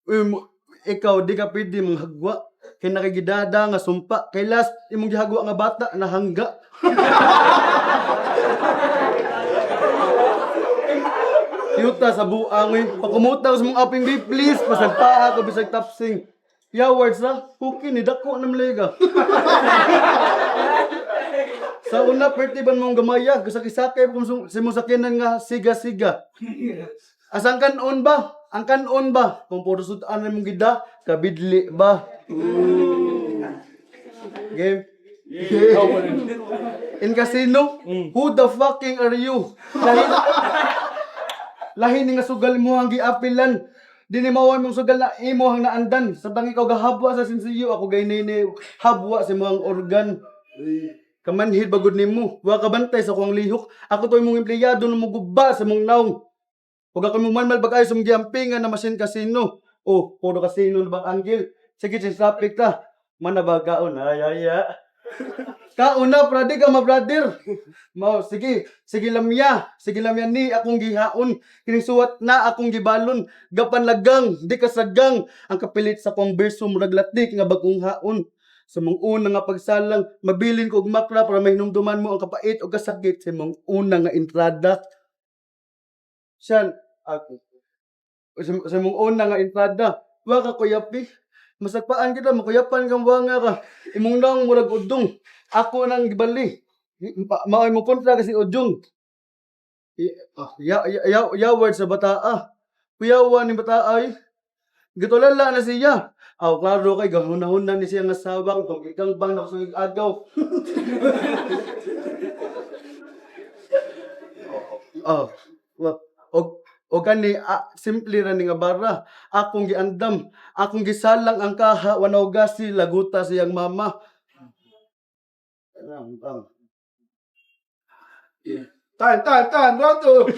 Uy, ikaw di ka pwede manghagwa. Kay nakigidada nga sumpa. Kay last imong gihagwa nga bata nahangga. Yuta sa buang eh. Pakumuta ko sa mong aping babe, please. Pasagpaa ko bisag tapsing. Ya words ha. Huki ni dako na maliga. Sa una, perti ban mong gamaya. Gasakisakay kung sa mong sakyanan nga siga-siga. Asang kanon ba? Ang kanon ba? Kung puro sudan na mong gida, kabidli ba? Game. In casino, who the fucking are you? Lahi, lahi ni nga sugal mo ang giapilan. Di ni maway mong sugal na imo ang naandan. Samtang ikaw gahabwa sa sinsiyo, ako gay nini habwa sa imong organ. Kamanhid bagod nimo. Wa ka bantay sa kuang lihok. Ako to imong empleyado na muguba sa mong naong. Huwag ako mong manmal bagay sa mong giampingan na machine casino. Oh, puro casino na bang anggil. Sige, change topic ta. Mana ba kaon? Ay, ay, ay. Kaon na, brother ka, ma brother. Mao, sige, sige lamya, sige lamya ni akong gihaon. Kining suwat na akong gibalon. Gapan lagang, di kasagang. Ang kapilit sa kong berso murag latik nga bagong haon. Sa mong una nga pagsalang, mabilin ko og makra para mahinumduman mo ang kapait o kasakit sa mong una nga entrada. Siyan, ako. Sa mong una nga entrada, wa ka kuyapi. Masagpaan kita, makuyapan kang buwanga ka. Imong naong murag udong. Ako nang gibali. Maoy mo kontra kasi udong. Ya, ya, ya, ya word sa bataa. Kuyawa ni bataa ay. Gitulala na siya. Aw, klaro kay gahuna-huna ni siya nga sawang tong igang bang na kusog agaw. Oh, wa og og kani simple ra ni nga bara. Akong giandam, akong gisalang ang kaha wanaw gasi laguta siyang mama. Ang, ang. Time, time, time. One, two.